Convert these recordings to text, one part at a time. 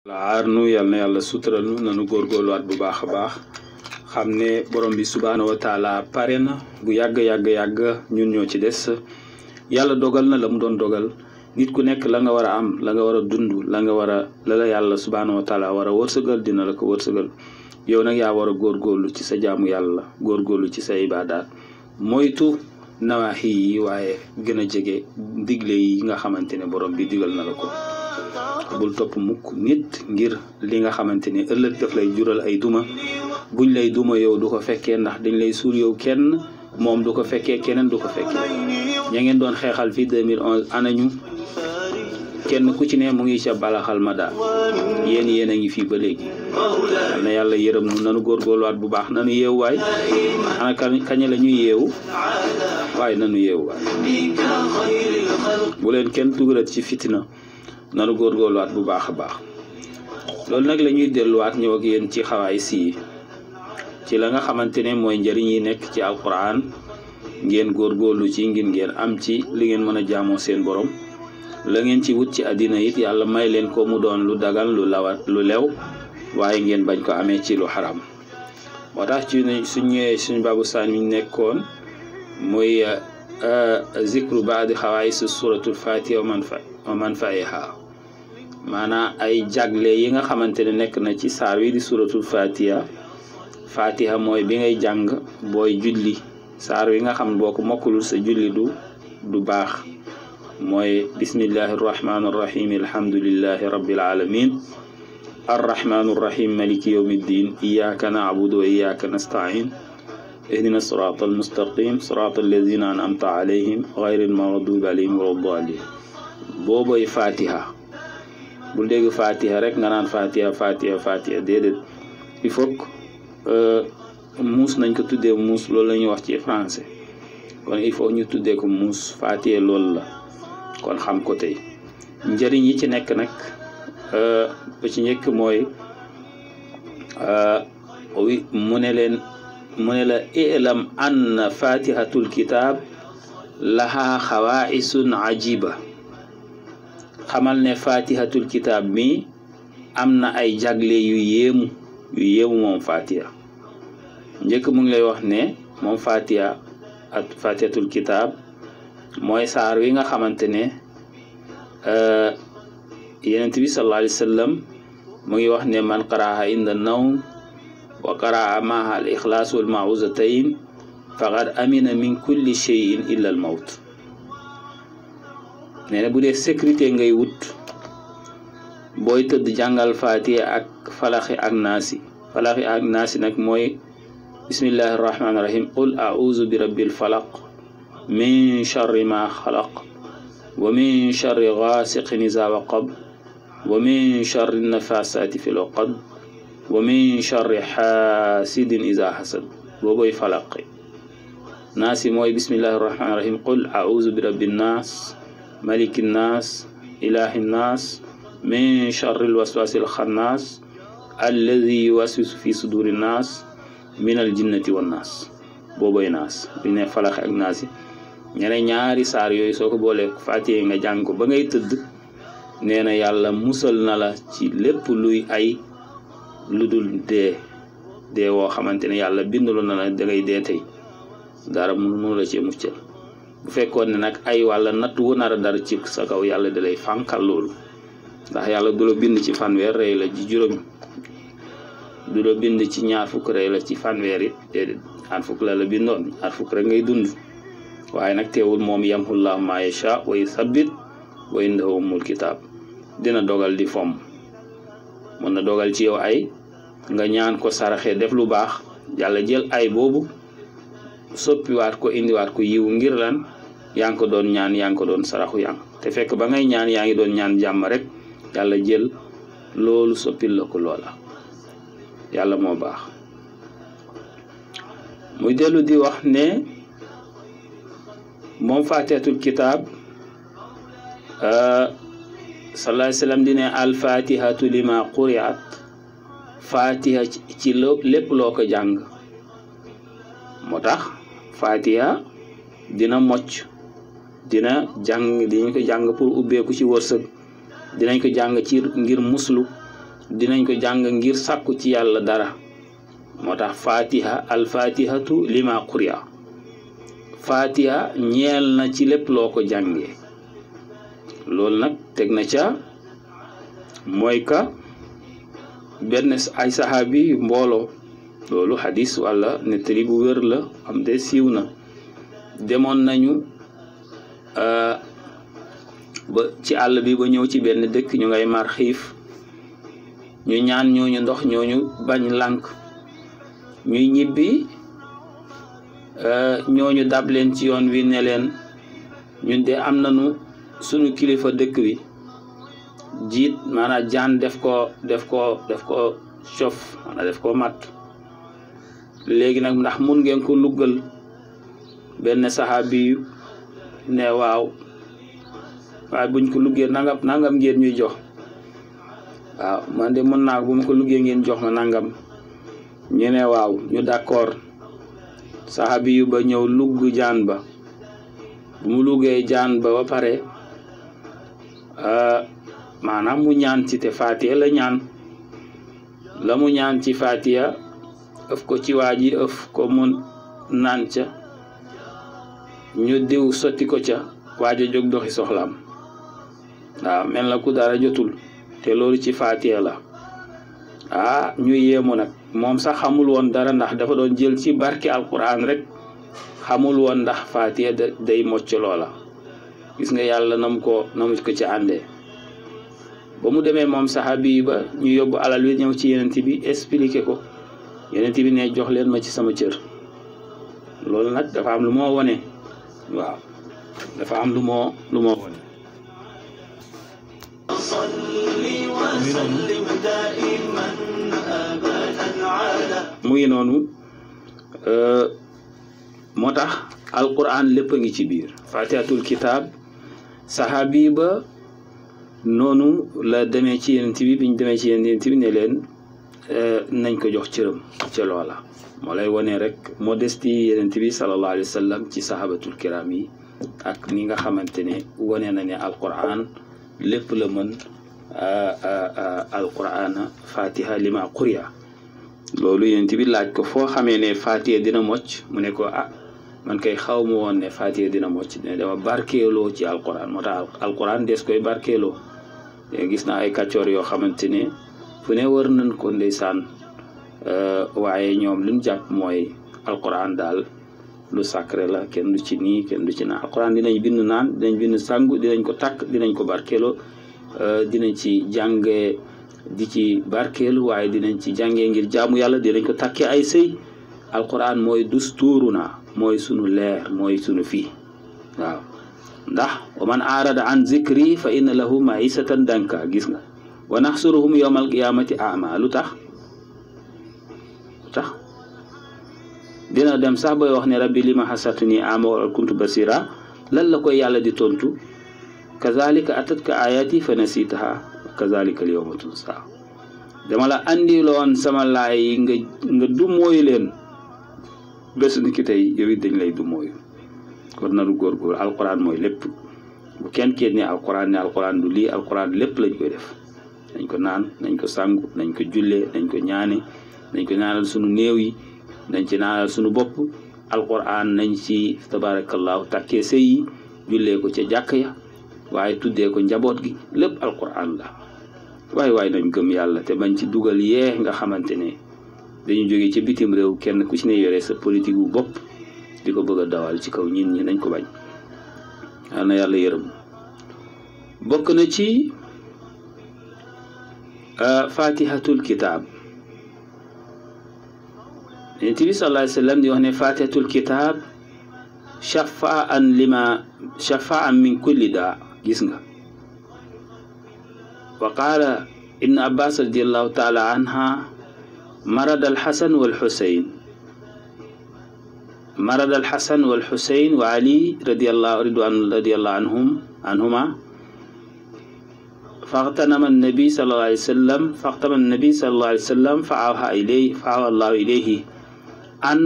aar nu yal na yàlla sutural nu nanu góorgóorluwaat bu baax a baax xam ne borom bi subhaanahu wa taala pare na bu yàgg ñun ñoo ci des yàlla dogal na la mu doon dogal nit ku nekk la nga war a am la nga war a dund la nga war a la yàlla subhaanahu wa taala war a wërsëgal dina la ko wërsëgal yow nag yaa war a góorgóorlu ci sa jaamu yàlla góorgóorlu ci sa ibaadaat moytu nawaaxi yi waaye gën a jege digle yi nga xamante ne borom bi digal na la ko bul topp mukk nit ngir li nga xamante ne ëllëg daf lay jural ay duma buñ lay duma yow du ko fekkee ndax dañ lay suul yow kenn moom du ko fekkee keneen du ko fekkee ña ngeen doon xeexal fii 2011 anañu kenn ku ci ne mu ngi ca balaxal ma daal yéen a ngi fii ba léegi yal na yàlla yërëm nu nanu góorgóorluwaat bu baax nanu yeewu waay ana kañ la ñuy yeewu waaye nanu yeewu waay bu leen kenn dugalat ci fitina nanu góorgóorluwaat bu baax a baax loolu nag la ñuy delluwaat ñëw ak yéen ci xawaay si ci la nga xamante ne mooy njëriñ yi nekk ci alquran ngeen góorgóorlu ci ngeen am ci li ngeen mën a jaamoo seen borom la ngeen ci wut ci àddina it yàlla may leen ko mu doon lu dagan lu lew waaye ngeen bañ ko amee ci lu xaram moo tax ci suñ ñëwee suñ babu saan mi nekkoon muy zikru baadi xawaayis suratul fatiha wa manfaiha maanaam ay jagle yi nga xamante ne nekk na ci saar wi di suratul fatiha mooy bi ngay jàng booy julli saar wi nga xam boo ko mokkulul sa julli du baax mooy bismillahi arrahmani arrahim alhamdulillahi rabbil alamin arrahmani arrahim maliki yawmi ddin iyyaka na'budu wa iyyaka nasta'in ihdina sirata almustaqim sirata alladhina an'amta alayhim ghayril maghdubi alayhim waladdallin booboy fatiha bul dégg fatiha rek nga naan fatiha déedéet il faut muus nañ ko tuddee muus loolu la ñuy wax ci français kon il faut ñu tuddee ko muus fatiha loolu la kon xam ko tey njëriñ yi ci nekk nag ba ci njëkk mooy mu ne la ilam anna fatihatul kitab laha xawaisun ajiba xamal ne fatihatul kitab mi am na ay jagle yu yéemu moom fatiha njëkk mu ngi lay wax ne moom fatihatul kitab mooy saar wi nga xamante ne yenent bi sallallahu alayhi wa sallam mu ngi wax ne man qaraaha inda nawm wa qaraa maaha al ixlaas wal maawuzatayn faqad amina min kulli cheyin illa al mawt nee na bu dee sécurité ngay wut booy tëdd jàngal fatiha ak falaxi ak naasi nag mooy bismillahi arrahmani irrahim qul a'uuzu bi rabbil falaq min charri ma xalaq wa min charri gaasiqin iza waqab wa min charri nafasaati fil uqad wa min charri xaasidin iza hasad booboy falaqi naasi mooy bismillahi arrahmani irrahim qul a'uuzu bi rabbin naas malikin naas ilahin naas min charri alwaswasil xannaas alladi yuwaswisu fi suduri naas min al jinnati wan naas booboy naas bi ne falax ak naas yi ñaari saar yooyu soo ko boolee fàttee nga jàng ko ba ngay tëdd nee na yàlla musal na la ci lépp luy ay lu dul dee woo xamante ne yàlla bindulu na la dangay dee tey dara mënu la cee muccal bu fekkoon ne nag ay wàlla natt wu nar a dara ci sa kaw yàlla da lay fànkal loolu ndax yàlla du la bind ci fanweer rey la ci juróom du la bind ci ñaar fukk rey la ci fanweer it déedéet ñaar fukk la bindoon ñaar fukk rek ngay dund waaye nag teewul moom yamhullahu ma yasha wa yusabbit wa indahu ummul kitab dina dogal di fomm mën na dogal ci yow ay nga ñaan ko saraxe def lu baax yàlla jël ay boobu soppiwaat ko indiwaat ko yiw ngir lan yaa ngi ko doon ñaan yaa ngi ko doon saraxu yaa te fekk ba ngay ñaan yaa ngi doon ñaan jàmm rek yàlla jël loolu soppil la ko loola yàlla moo baax muy dellu di wax ne moom fatihatul kitab sallallahu alayhi wa sallam di ne al fatihatu lima quriat fatiha ci lépp loo ko jàng moo tax fatiha dina mocc dinañ ko jàng pour ubbeeku ci wërsëg dinañ ko jàng ci ngir muslu dinañ ko jàng ngir sàkku ci yàlla dara moo tax fatiha al fatihatu lima quriya fatiha ñeel na ci lépp loo ko jàngee loolu nag teg na ca mooy ka benn ay saxaabi mbooloo loolu xadis wala nettali bu wér la am de siiw na demoon nañu ba ci àll bi ba ñëw ci benn dëkk ñu ngay mar xiif ñu ñaan ñooñu ndox ñooñu bañ lànk ñuy ñibbi ñooñu dab leen ci yoon wi ne leen ñun de am nañu sunu kilifa dëkk bi jiit maanaam jaan def ko cof maanaam def ko mat léegi nag ndax mun ngeen ko luggal benn saxaabi yu ne waaw waaye buñ ko luggee nangam ngeen ñuy jox waaw man de mën naa bu ma ko luggee ngeen jox ma nangam ñu ne waaw ñu d'accord saxaabi yu ba ñëw lugg jaan ba bu mu luggee jaan ba pare maanaam mu ñaan ci te Faatiha la ñaan la mu ñaan ci Faatiha ëf ko ci waa ji ëf ko mu naan ca ñu diw sotti ko ca waaja jóg doxi soxlaam waaw mel na ku dara jotul te loolu ci Faatiha la ñu yéemu nag moom sax xamul woon dara ndax dafa doon jël ci barke alquran rek xamul woon ndax Faatiha day mocc loola gis nga yàlla nam ko ci àndee ba mu demee moom saxaabi ba ñu yóbbu alal wi ñëw ci yenent bi expliqué ko yenent bi ne jox leen ma ci sama cër loolu nag dafa am lu moo wone waaw dafa am lu moo wone mu ngi noonu moo tax alquran lépp a ngi ci biir fatihatul kitab saxaabi ba noonu la demee ci yenent bi biñ demee ci yenent bi ne leen nañ ko jox cëram ca loola moo lay wone rek modestie yenent bi sallallahu alayhi wa sallam ci sahabatul kiram yi ak ni nga xamante ne wone na ne alquran lépp la mën alquran fatiha lima quriya loolu yenent bi laaj ko foo xamee ne fatiha dina mocc mu ne ko man kay xaw ma woon ne fatiha dina mocc ne dama barkeeloo ci alquran moo tax alquran des koy barkeeloo gis naa ay kàccoor yoo xamante ne fu ne wër nañ ko ndeysaan waaye ñoom luñ jàpp mooy alquran daal lu sacré la kenn du ci nii kenn du ci naan alquran dinañ bind naan dinañ bind sangu dinañ ko takk dinañ ko barkeeloo dinañ ci jàngee di ci barkeelu waaye dinañ ci jàngee ngir jaamu yàlla dinañ ko takkee ay sëy alquran mooy dusturuna mooy sunu leer mooy sunu fii waaw ndax wa man arada an zikri fa inna lahu maisatan danka gis nga wa naxsuruhum yawmal qiyamati ama lu tax dina dem sax bay wax ne rabbi lima hasartani ama wa kuntu basira lan la koy yàlla di tontu kazalika atatka ayati fa nasitaha kazalika al yawma tunsa dama la andiloon sama laay nga du mooy leen bés ni ki tey yow it dañ lay du mooy kon nanu góorgóor alquran mooy lépp bu kenn ne alquran du lii alquran lépp lañ koy def nañ ko naan nañ ko sangu nañ ko jullee nañ ko ñaane nañ ko ñaanal sunu néew yi nañ ci ñaanal sunu bopp alquran nañ ci tabarakallahu takkee sëy yi jullee ko ca jàkk ya waaye tuddee ko njaboot gi lépp alquran la waaye nañ gëm yàlla te bañ ci dugal yee nga xamante ne dañu jóge ci bitim réew kenn ku ci ne yore sa politique bu bopp di ko bëgg a dawal ci kaw ñin ñi nañ ko bañ na yàlla yërëm bokk na ci fatihatul kitab Yonent bi sallallahu alayhi wa sallam di wax ne fatihatul kitab shafaan min kulli daa gis nga wa qaala ibn abbas radiallahu taala anha marad alxasan walxusayn wa ali radiallahu anhuma فاغتنم النبي صلى الله عليه وسلم فأوحى الله إليه أن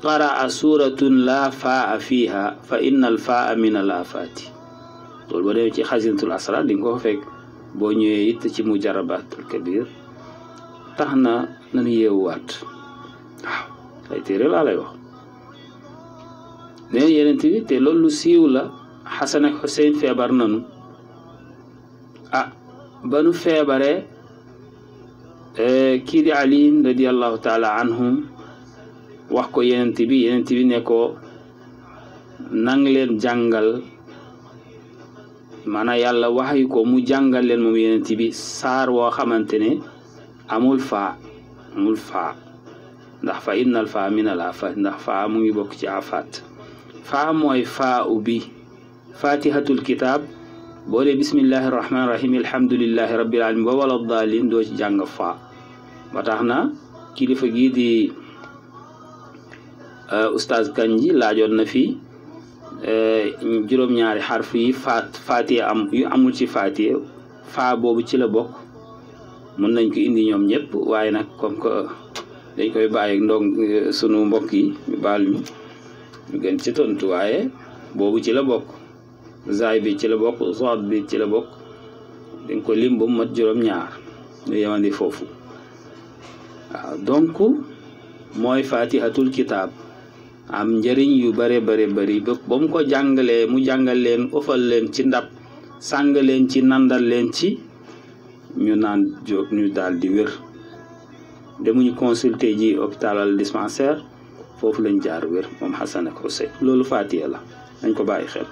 قرأ سورة لا فاء فيها فإن الفاء من الآفات loolu boo demee ci xasinatul asrar di nga ko fekk boo ñëwee it ci Mujarabatul Kabir tax na nañu yeewuwaat waaw ay téere laa lay wax ne yeneen bi te loolu lu siiw la Xasan ak Xuseyn feebar nanu ba nu feebaree kii di Ali radiyallahu taala anhum wax ko yeneen bi ne ko nang leen jàngal maanaam yàlla waxyu ko mu jàngal leen moom yeneen bi saar woo xamante ne amul faa ndax fa innal faa min al afaat ndax faa mu ngi bokk ci afaat faa mooy faa ubbi fatihatul kitab boo dee bismillahi rahmaani rahim alhamdulillahi rabbil alamin ba wala daalin doo ci jàng faa ba tax na kilifa gii di Oustaz Kanji laajoon na fi juróom-ñaari xarf yi faatiya yu amul ci faatiya faa boobu ci la bokk mën nañ ko indi ñoom ñëpp waaye nag comme que dañ koy bàyyi sunu mbokk yi ñu baal ñu gën ci tontu waaye boobu ci la bokk zaay bi ci la bokk soot bi ci la bokk dañ ko lim ba mu mat juróom-ñaar ñu yemandi foofu waaw donc mooy fatihatul kitab am njëriñ yu bare bari ba mu ko jàngalee mu jàngal leen ofal leen ci ndab sàng leen ci nandal leen ci ñu naan jóg ñu daal di wér demuñu consulter ji hôpital al dispensaire foofu lañ jaar wér moom Xasan ak Xuseyn loolu fatiha la nañ ko bàyyi xel